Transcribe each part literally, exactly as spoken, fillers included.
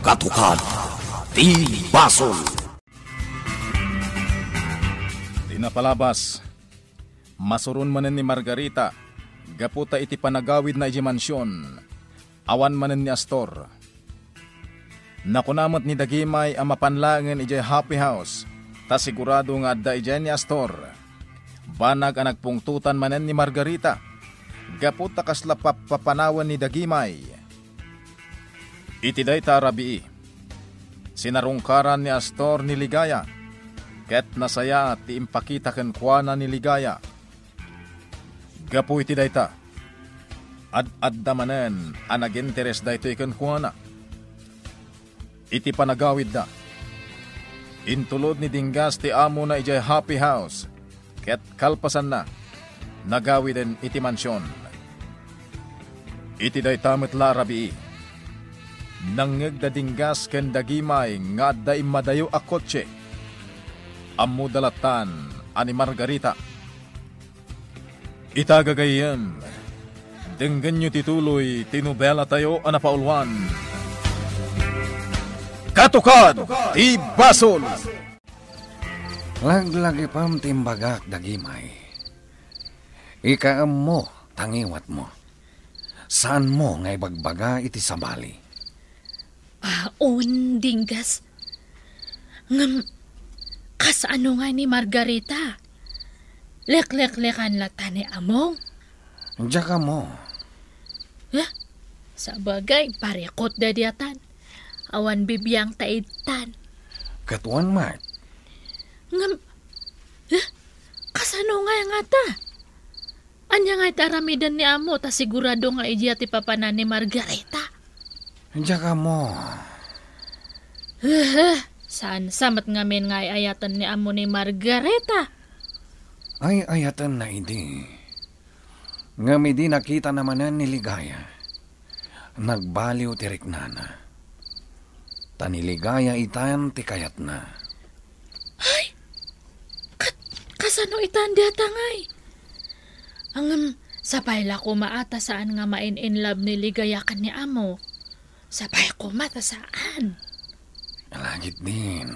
Katukad ti basol. Ti napalabas, masuron manen ni Margarita gapu ta iti panagawidna idiay mansion, awan manen ni Astor. Nakuna met ni Dagimay a mapan laengen idiay Happy House, ta sigurado nga adda idiay ni Astor. Banag a nagpungtotan manen ni Margarita, gapu ta kasla pappapanawen ni Dagimay. Iti dayta a rabii, sinarungkaran ni Astor ni Ligaya, ket nasayaat ti impakita kenkuana ni Ligaya. Gapu iti dayta, ad-adda manen a naginteres daytoy kenkuana. Iti panagawidda, intulod ni Dinggas ti amona idiay Happy House, ket kalpasanna, nagawiden iti mansion. Iti dayta met la a rabii, nangngeg da Dinggas ken Dagimay nga adda immadayo a kotse. Ammoda lattan a ni Margarita. Ita gagayyem, denggenyo ti tuloy ti nobelatayo a napauluan, Katukad ti Basol. Laglagipem ti imbagak, Dagimay. Ikaemmo ta ngiwatmo. Saanmo nga ibagbaga iti sabali. Ah, un, Dinggas. Ngem, kasano nga ni Margarita? Lekleklekan latta ni Among? Diak ammo. Eh? Sabagay, parikot da diatan. Awan bibiang ta ittan. Ket wen met. Ngem, eh? Kasano nga ngata? Ania nga iti aramiden ni Amo ta sigurado nga idiay ti papanan ni Margarita? Diak ammo. Eh, saan sa met ngamin nga ay-ayaten ni Amo ni Margarita? Ay-ayatenna idi. Ngem idi nakitana manen ni Ligaya, nagbaliw ti riknana. Ta ni Ligaya itan ti kayatna. Ay! Kat-, kasano itan dayta ngay? Ngem, sapay la koma a ta saan nga main-in love ni Ligaya ken ni Amo. Sapay koma ta saan. Lagitdin,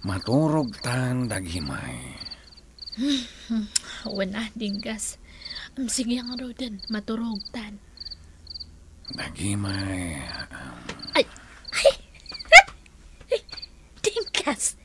maturogtan, Dagimay. Wen a, Dinggas. Am, sige ngaruden, maturogtan. Dagimay, am. Ay, ay. Dinggas,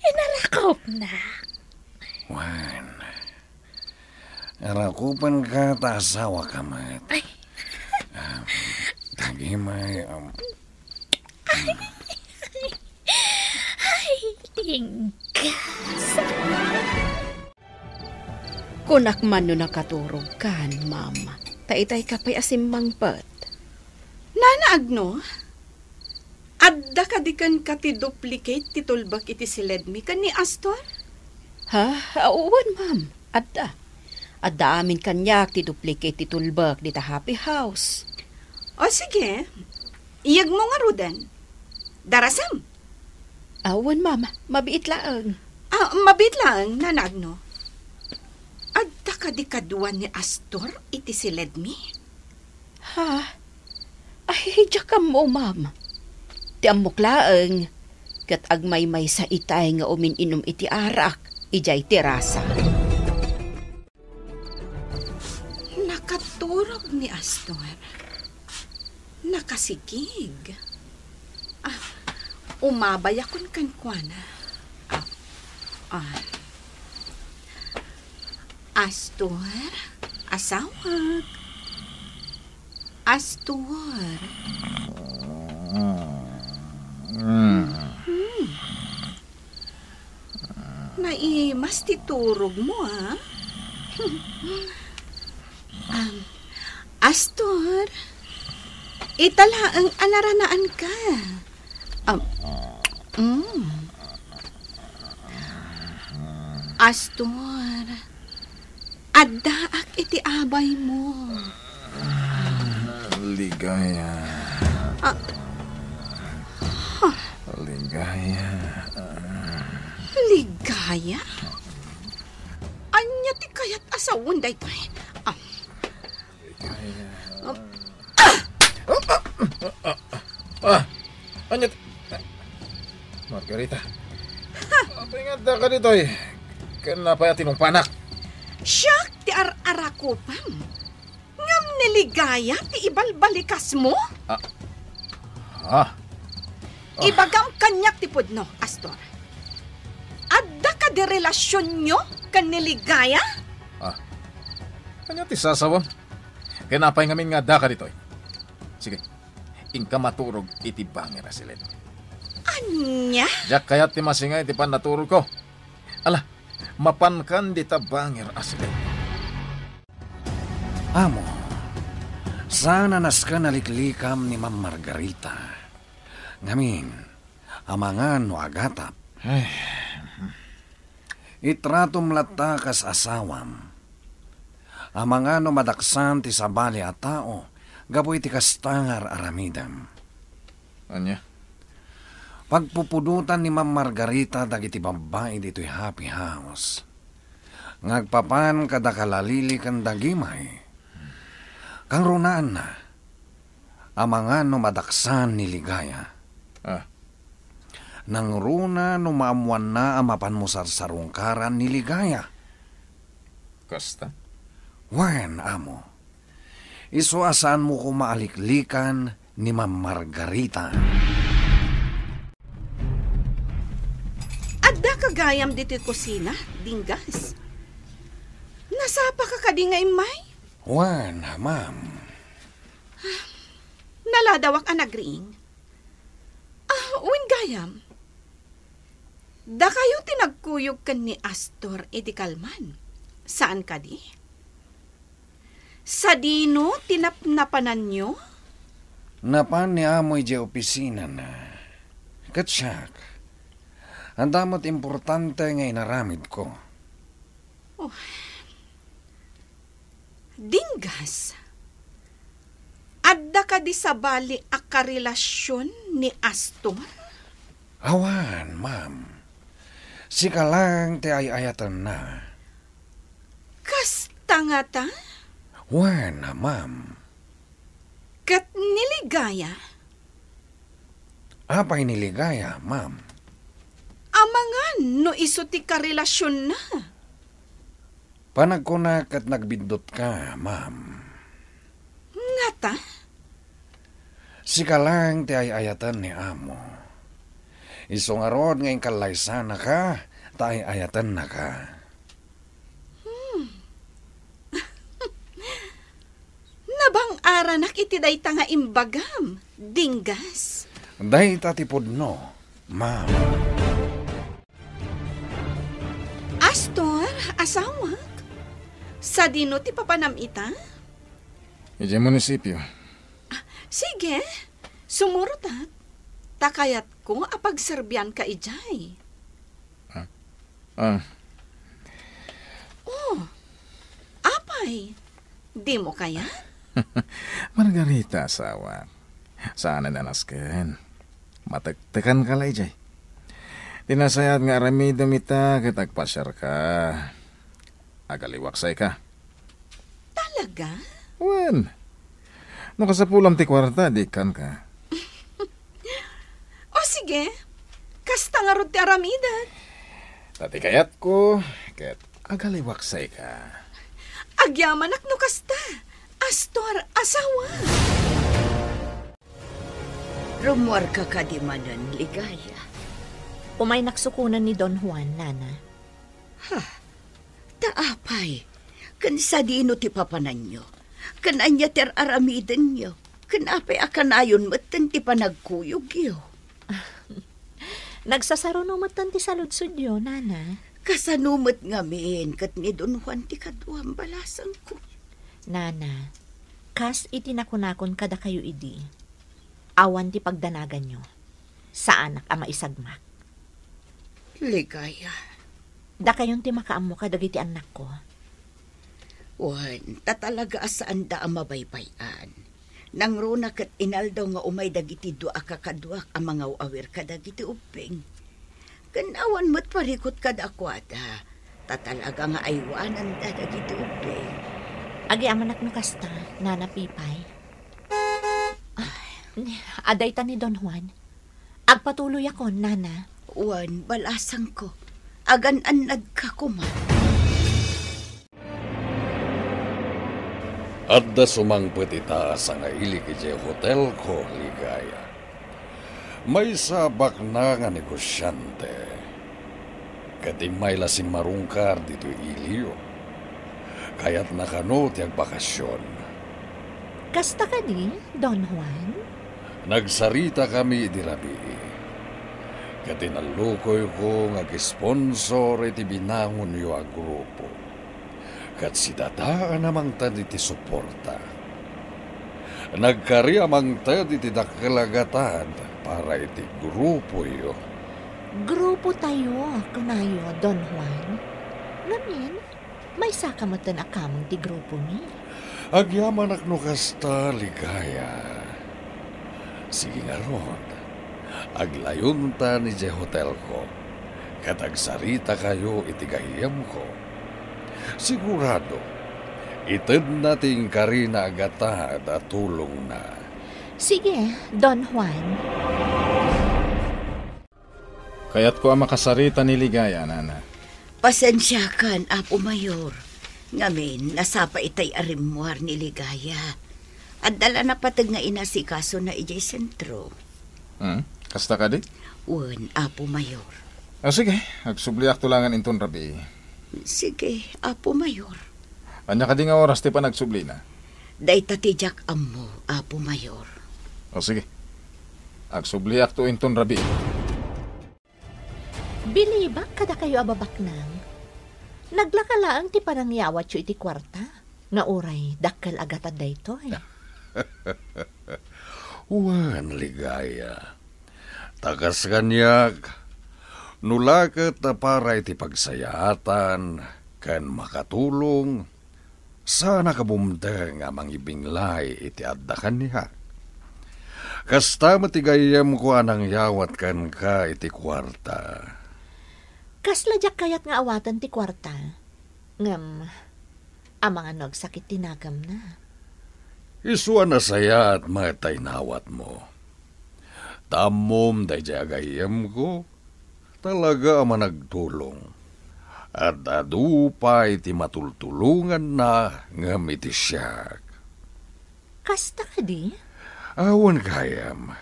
inarakopnak. Wen, arakopenka ta asawaka met. Ay. Am, Dagimay, am. Ay, Dinggas. Kunak man no nakaturogkan, Ma'am, ta itayka pay a simmangpet. Nana Agno, adda kadi kenka ti duplicate ti tulbek iti siledmi ken ni Astor? Ha? Wen, Ma'am. Adda. Adda amin kaniak ti duplicate ti tulbek dita Happy House. O sige, iyegmo ngaruden. Darasem. Awan, Ma'am. Mabiit laeng. Ah, mabiit laeng, Nana Agno. Adda kadi kadua ni Astor iti siledmi? Ha? Ay, diak ammo, Ma'am. Ti ammok laeng, ket agmaymaysa itay nga umin-inum iti arak idiay terasa. Nakaturog ni Astor. Nakasigig. Ah, umabayakon kenkuana. Ah, ah. Astor, asawak. Astor. Hmm. Naimas ti turogmo, a? Am, Astor, ita laeng a naranaanka. Am, mm. Astor, addaak iti abaymo. Ligaya. Ah. Huh. Ligaya. Ligaya? Ania ti kayat a sawen daytoy? Ah. Ligaya. Ah. Ah! Ah! Ania ti, Margarita. Apay nga addaka ditoy? Ken apay a tinungpanak? Siak ti ar-arakupam. Ngem ni Ligaya ti ibalbalikasmo? Ah. Ah. Ah. Ibagam kaniak ti pudno, Astor. Adda kadi relasionyo ken ni Ligaya? Ah. Ania ti sasawem? Ken apay ngamin nga addaka ditoy? Sige, inka maturog iti bangir a siled. Ania? Diak kayat ti masinga iti pannaturogko. Ala, mapankan dita bangir a siled. Amo, saan a nasken a liklikam ni Ma'am Margarita. Ngamin, amangan no agatap. Ay. Itratom latta kas asawam. Amangan no madaksan ti sabali a tao gapu iti kasta nga ar-aramidem. Ania? Pagpupudotan ni Ma'am Margarita dagiti babbai ditoy happy house nga agpapan kada kalalili ken dagimay. Kangrunaanna, amangan no madaksan ni Ligaya. Ah. Nangruna no maammoanna a mapanmo sarsarungkaran ni Ligaya. Kasta? Wen, amo. Isu a saanmo koma a liklikan ni Ma'am Margarita. Addaka gayam ditoy kusina, Dinggas. Nasapaka kadi nga immay? Wen, ma'am. Naladawak a nagriing. Ah, wen gayam. Dakayo ti nagkuyog ken ni Astor idi kalman. Saan kadi? Sadino ti napnapananyo? Napan ni amo idiay opisinana. Ket siak, adda met importante nga inaramidko. Oh. Dinggas, adda kadi sabali a karelasion ni Astor? Awan, ma'am. Sika laeng ti ay-ayatenna. Kasta ngata? Wen, ma'am. Ket ni Ligaya? Apay ni Ligaya, ma'am? Amangan no isu ti karelasionna. Panagkuna ket nagbiddutka, ma'am. Ngata? Sika laeng ti ay-ayaten ni amo. Isu ngarud nga inkallaysanaka ta ay-ayatennaka. Hmm. Nabang-aranak iti dayta nga imbagam, Dinggas. Dayta ti pudno, ma'am. Astor, asawak, sadino ti papanam ita? Idiay munisipio. Ah, sige, sumurotak. Ta kayatko a pagserbianka idiay. Ah. Ah. Oh, apay, dimo kayat? Margarita, asawa. Saan a nasken. Matektekanka la idiay. Ti nasayaat nga aramidem ita ket agpasiarka. Agaliwaksayka. Talaga? Wen. No kasapulam ti kuarta, di ikkanka. O sige, kasta ngarud ti aramidek. Ta ti kayatko, ket agaliwaksayka. Agyamanak no kasta, Astor, asawa. Rummuarka kadi manen, Ligaya? Umaynak sukonen ni Don Juan, Nana. Ha? Ta apay, ken sadino ti papananyo? Ken ania ti ar-aramidenyo? Ken apay a kanayon metten ti panagkuyogyo? Nagsasaruno metten ti saludsodyo, Nana. Kasano met ngamin ket ni Don Juan ti kaduam, balasangko? Nana, kas iti nakunakon kadakayo idi, awan ti pagdanaganyo. Saanak a maisagmak. Ligaya. Dakayon ti makaammo kadagiti annakko. Wen, ta talaga a saanda a mabaybay-an. Nangruna ket inaldaw nga umay dagiti dua a kakaduak a mangaw-awir kadagiti ubbing. Ken awan met parikut kadakuada, ta talaga nga aywananda dagiti ubbing. Agyamanak no kasta, Nana Pipay. Ay, adayta ni Don Juan. Agpatuloyakon, Nana. Wen, balasangko. Agan-annadka koma. Adda sumangpet ita a sangailik idiay hotelko, Ligaya. Maysa a baknang a negosiante. Ket immay la simmarungkar ditoy iliyo. Kayatna kano ti agbakasion. Kasta kadi, Don Juan? Nagsaritakami idi rabii. Ket inallukoyko nga ag-sponsor iti binangonyo a grupo. Ket sidataen a mangted iti suporta. Nagkari a mangted iti dakkel a gatad para iti grupoyo. Grupotayo, kunayo, Don Juan. Ngamin, maysaka metten a kameng ti grupomi. Agyamanak no kasta, Ligaya. Sige ngarud, aglayontan idiay hotelko, ket agsaritakayo iti gayyemko. Sigurado, itedna ti inkarina a gatad a tulongna. Sige, Don Juan. Kayatko a makasarita ni Ligaya, Nana. Pasensiakan, Apo Mayor. Ngamin, nasapa itay a rimmuar ni Ligaya. Adda la napateg nga inasikasona idiay sentro. Hmm? Kasta kadi? Wen, Apo Mayor. Ah, sige, agsubliakto laengen inton rabii. Sige, Apo Mayor. Ania kadi nga oras ti panagsublina? Dayta ti diak ammo, Apo Mayor. O sige. Agsubliakto inton rabii. Bilibak kadakayo a babaknang. Naglaka laeng ti panangyawatyo iti kuarta, nga uray dakkel a gatad daytoy. Wen, Ligaya. Ta kas kaniak, no la ket ta para iti pagsayaatan ken makatulong, saanak a bumteng a mangibinglay iti adda kaniak. Kasta met ti gayyemko a nangyawat kenka iti kuarta. Kasla diak kayat nga awaten ti kuarta, ngem amangan no agsakit ti nagemna. Isu a nasayaat met ta inawatmo. Ta ammom daydiay a gayyemko, talaga a managtulong. Ad-adu pay ti matultulonganna ngem iti siak. Kasta kadi? Awan gayam.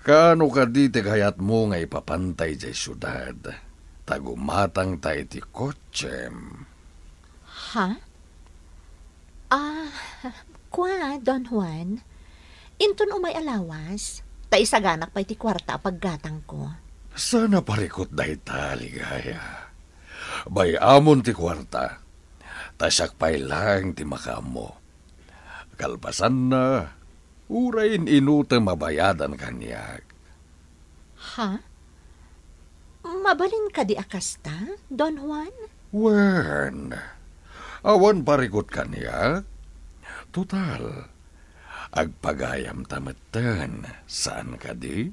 Kaano kadi ti kayatmo nga ipapanta idiay siudad? Ta gumatangta iti kotsem. Ha? Ah, kua, Don Juan. Inton umay a lawas, ta isaganak pay ti kuarta a paggatangko. Saan a parikut dayta, Ligaya. Bay-amon ti kuarta, ta siak pay laeng ti makaammo. Kalpasanna, uray in-inutem a bayadan kaniak. Ha? Mabalin kadi a kasta, Don Juan? Wen, awan parikut kaniak. Total, agpagayamta metten, saan kadi?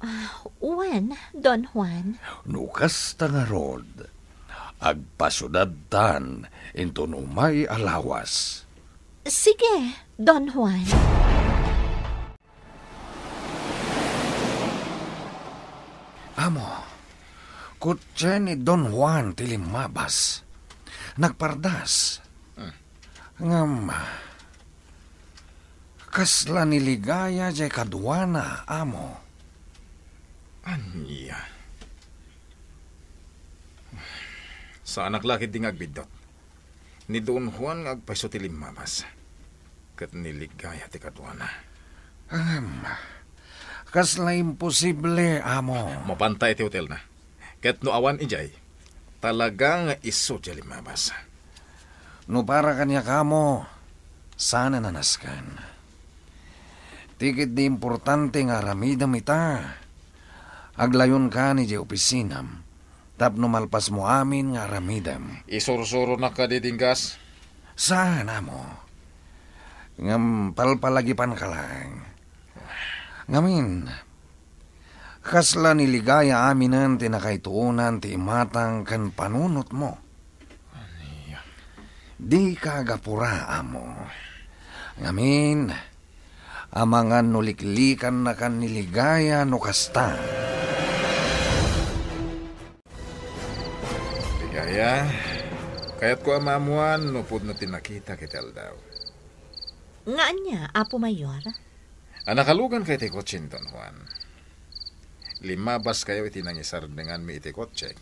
Ah, wen, Don Juan. No kasta ngarud, agpasiudadtan inton umay a lawas. Sige, Don Juan. Amo, kotse ni Don Juan ti limmabas. Nagpardas. Hmm. Ngem, kasla ni Ligaya diay kaduana, amo. Ania? Saanak la ketdi nga agbiddut. Ni Don Juan nga agpayso ti limmabas, ket ni Ligaya ti kaduana. Ngem, kasla imposible, amo. Mapanta iti hotelna. Ket no awan idiay, talaga nga isu diay limmabas. No para kaniak, amo, saan a nanasken. Ti ketdi importante nga aramidem ita, aglayonkan idiay opisinam tapno malpasmo amin nga aramidem. Isursuronak kadi ti gas? Saan, amo. Ngem palpalagipanka laeng. Ngamin, kasla ni Ligaya aminen ti nakaituonan ti imatang ken panunotmo. Ania? Dika agapura, amo. Ngamin, Amangan no liklikannakan ni Ligaya no kasta. Ligaya, kayatko a maammuan no pudno ti nakitak iti aldaw. Nga ania, Apo Mayor? A nakaluganka iti kotse ni Don Juan. Limmabaskayo iti nangisardenganmi iti kotse.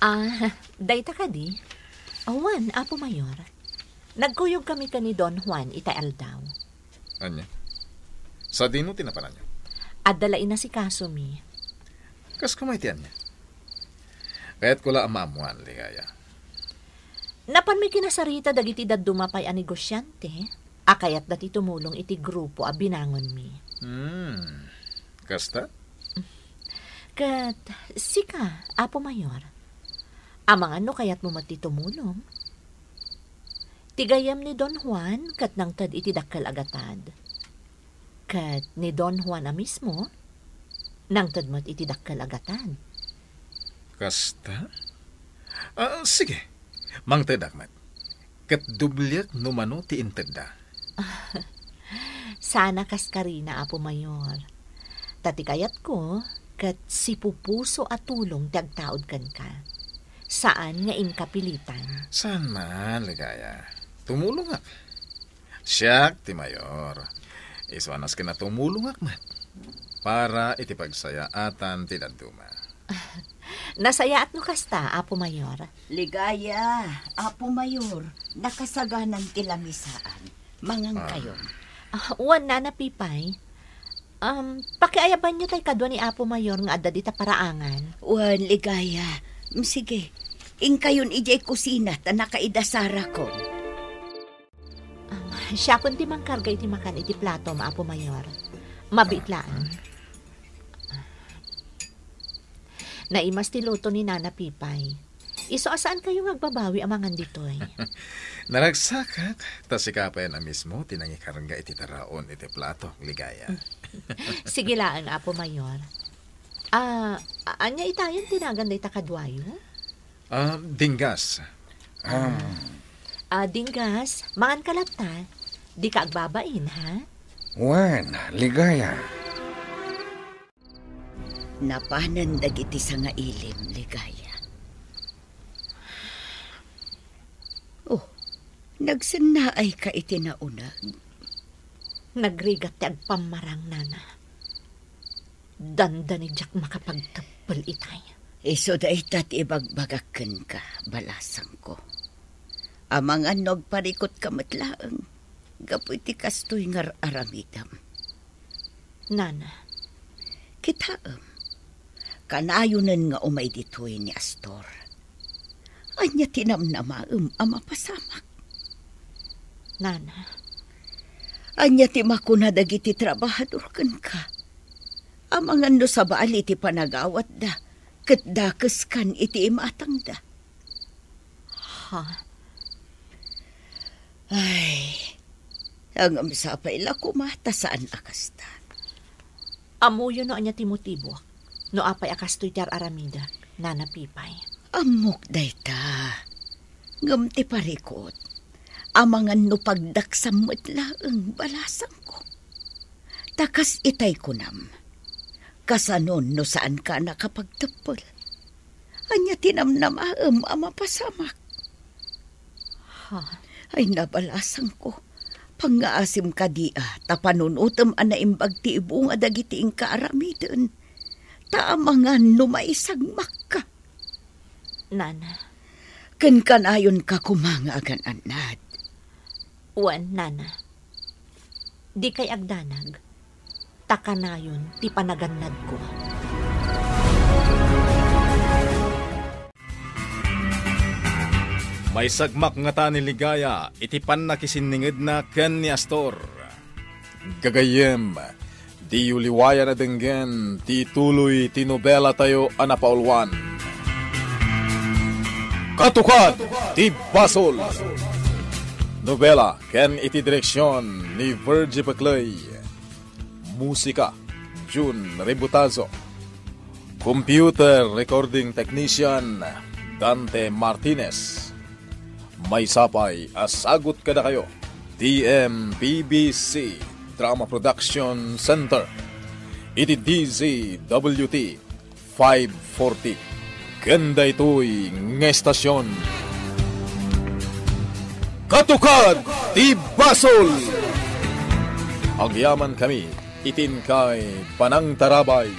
Ah, dayta kadi? Awan, Apo Mayor. Nagkuyogkami ken ni Don Juan itay aldaw. Ania? Sadino ti napananyo? Adda la inasikasomi. Kas koma iti ania? Kayatko la a maammuan, Ligaya. Napanmi kinasarita dagiti dadduma pay a negosiante a kayatda ti tumulong iti grupo a binangonmi. Hmm. Kasta? Ket sika, Apo Mayor, amangan no kayatmo met ti tumulong. Ti gayyem ni Don Juan ket nangted iti dakkel a gatad. Ket ni Don Juan a mismo, nangted met iti dakkel a gatad. Kasta? Ah, sige. Mangtedak met. Ket dubliak no mano ti intedda. Sana kas karina, Apo Mayor. Ta ti kayatko, ket sipupuso a tulong ti agtaud kenka. Saan nga inka pilitan. Saan man, Ligaya. Tumulongak. Siak ti mayor. Isu a nasken a tumulongak met para iti pagsayaatan ti dadduma. Nasayaat no kasta, Apo Mayor. Ligaya, Apo Mayor, nakasaganan ti lamisaan. Mangankayo. Ah. Ah, wen, Nana Pipay. Um, pakiayabanyo tay kadua ni Apo Mayor nga adda dita paraangan. Wen, Ligaya. Mm, sige. Inkayon idiay kusina ta nakaidasarakon. Um, siakon ti mangkarga iti makan iti platom, Apo Mayor. Mabiit laeng. Naimas ti luto ni Nana Pipay. Isu a saankayo nga agbabawi a mangan ditoy. Naragsakak, ta sika pay a mismo ti nangikarga iti taraon iti plato, Ligaya. Sige laeng, Apo Mayor. Ah, a-, ania itayen ti nagan dayta kaduayo? Ah, Dinggas. Ah. Ah, Dinggas, mangan ka latta. Dika agbabain, ha? Wen, Ligaya. Napanen dagiti sangailim, Ligaya. Oh, nagsennaayka iti nauneg. Nagrigat ti agpammarang, Nana. Dandani diak makapagteppel itay. Isu dayta ti ibagbagak kenka, balasangko. Amangan no agparikutka met laeng gapu iti kastoy nga ar-aramidem. Nana. Kitaem, kanayonen nga umay ditoy ni Astor. Ania ti namnamaem a mapasamak? Nana. Ania ti makuna dagiti trabahador kenka? Amangan no sabali ti panagawatda, ket dakeskan iti imatangda. Ha? Ay, ngem sapay la koma ta saan a kasta. Ammoyo no ania ti motiboak, no apay a kastoy ti ar-aramidek, Nana Pipay. Ammok dayta. Ngem ti parikut, amangan no pagdaksam met laeng, balasangko. Ta kas itay kunam, kasanon no saanka a nakapagteppel? Ania ti namnamaem a mapasamak? Ha? Ay, nabalasangko. Pangngaasim kadi a ta panunotem a naimbag ti ibunga dagiti inka aramiden. Ta amangan no maisagmakka. Nana. Ken kanayonka koma nga agan-annad. Wen, Nana. Dikay agdanag, ta kanayon ti panagannadko. Maisagmak ngata ni Ligaya iti pannakisinningedna ken ni Astor. Gagayyem, diyo liwayan a denggen ti ituloy ti nobelatayo a napauluan. Katukad ti Basol. Nobela ken iti direksion ni Virgie Peclay. Musika, Jun Rebutazo. Computer recording technician, Dante Martinez. Maysa pay a sagut kadakayo ti M P B C Drama Production Center iti D Z W T five forty. Ken daytoy nga estasion, Katukad ti Basol. Agyamankami iti inkay panangtarabay